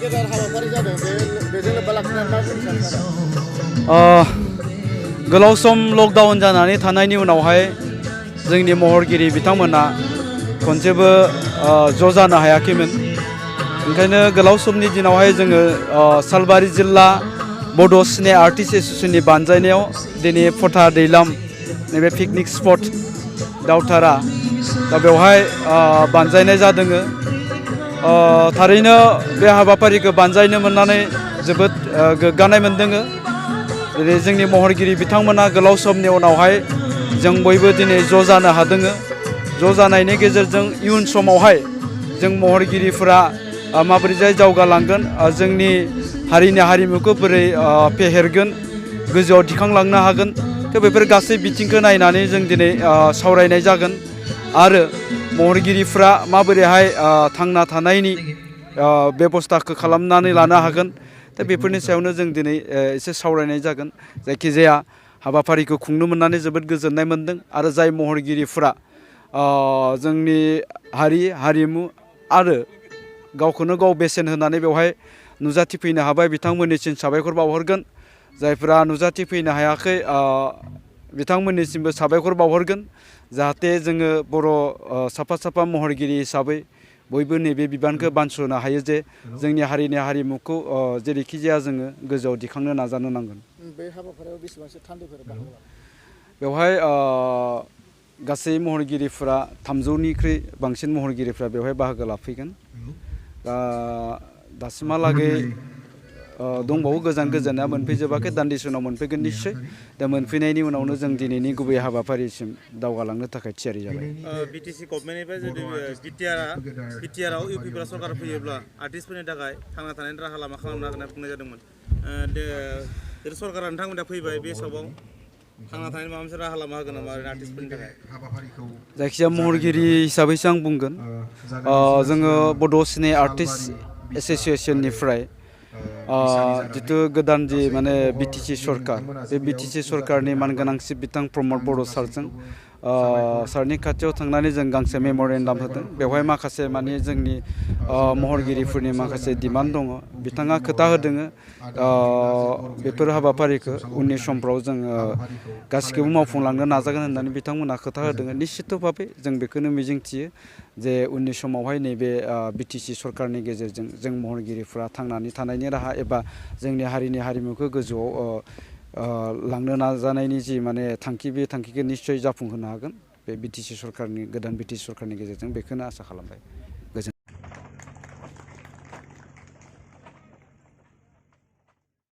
गेदेर हाबाफारि जादों बेजों लोब्बा लाखिनानै मा बुंनो सानो? गोलाव सम लकडाउन जानानै थानायनि उनावहाय जोंनि महरगिरि बिथांमोना खनसेबो ज' जानो हायाखैमोन। ओंखायनो गोलाव समनि दिनावहाय जोङो सालबारि जिल्ला बड' सिने आर्टिस्ट एस'सिएशननि बानजायनायाव दिनै फथा दैलाम नैबे पिकनिक स्पट दावथारा दा बेवहाय बानजायनाय जादों। थारैनो बे हाबाफारिखौ बानजायनो मोननानै जोबोद गोग्गानाय मोनदों। दिनै जोंनि महरगिरि बिथांमोना गोलाव समनि उनावहाय जों बयबो दिनै ज' जानो हादों। ज' जानायनि गेजेरजों इयुन समावहाय जों महरगिरिफोरा माबोरैजाय जौगालांगोन, जोंनि हारिनि हारिमुखौ बोरै फेहेरगोन, गोजौआव दिखांलांनो हागोन, बेफोर गासै बिथिंखौ नायनानै जों दिनै सावरायनाय जागोन। आरो महरगिरिफ्रा माबोरैहाय थांना थानायनि बेबस्थाखौ खालामनानै लानो हागोन, दा बेफोरनि सायावनो जों दिनै एसे सावरायनाय जागोन। जायखिजाया हाबाफारिखौ खुंनो मोननानै जोबोद गोजोननाय मोनदों। आरो जाय महरगिरिफ्रा जोंनि हारिमु आरो गावखौनो गाव बेसेन होनानै बेवहाय नुजाथिफैनो हाबाय, बिथांमोननिसिम साबायखर बावहरगोन। जायफोरा नुजाथिफैनो हायाखै बिथांमोननिसिमबो साबायखर बावहरगोन। जाहाथे जोङो बर' साफा महरगिरि हिसाबै बयबो नैबे बिबानखौ बानस'नो हायो जे जोंनि हारिनि हारिमुखौ जेरैखि जाया जोङो गोजौआव दिखांनो नाजानो नांगोन। बे हाबाफारियाव बेसेबांसो थान्दैफोर बाहागो लादों? बेवहाय गासै महरगिरिफ्रा 300निख्रुइ बांसिन महरगिरिफ्रा बेवहाय बाहागो लाफैगोन। दासिमहालागै दंबावो गोजानना मोनफैजोबाखै, दान्दिसे उनाव मोनफैगोन निस्सय। दा मोनफैनायनि उनावनो जों दिनैनि गुबै हाबाफारिसिम दावगालांनो थाखाय थियारि जाबाय। बिटिसि गभर्नमेन्टनिफ्राय जुदि बिटिआरआव इउपिपिएल सरकार फैयोब्ला आर्टिस्टफोरनि थाखाय थांना थानायनि राहा लामा खालामनो हागोन होनना बुंनाय जादोंमोन। सरकारा नोंथांमोना फैबाय बे हिसाबाव थांना थानायनि माबा मोनसे राहा लामा होगोन नामा आर्टिस्टफोरनि थाखाय? जायखिजाया महरगिरि हिसाबैसो आं बुंगोन, जोङो बड' सिने आर्टिस्ट एस'सिएशननिफ्राय जिथु गोदान जि माने बिटिसि सरकार, बे बिटिसि सरकारनि मानगोनांसिन बिथां प्रमद बर' सारजों सारनि खाथियाव थांनानै जों गांसे मेम'रेन्डाम होदों। बेवहाय माखासे माने जोंनि महरगिरिफोरनि माखासे डिमान्ड दङ। बिथाङा खोथा होदों बेफोर हाबाफारिखौ उननि समफ्राव जोङो गासिखौबो मावफुंलांनो नाजागोन होननानै बिथांमोनहा खोथा होदों। निश्चित भाबै जों बेखौनो मिजिंथियो जे उननि समावहाय नैबे बिटिसि सरकारनि गेजेरजों जों महरगिरिफ्रा थांनानै थानायनि राहा एबा जोंनि हारिनि हारिमुखौ गोजौआव लांनो नाजानायनि जि माने थांखि, बे थांखिखौ निस्सय जाफुंहोनो हागोन बे गोदान बिटिसि सरकारनि गेजेरजों, बेखौनो आसा खालामबाय।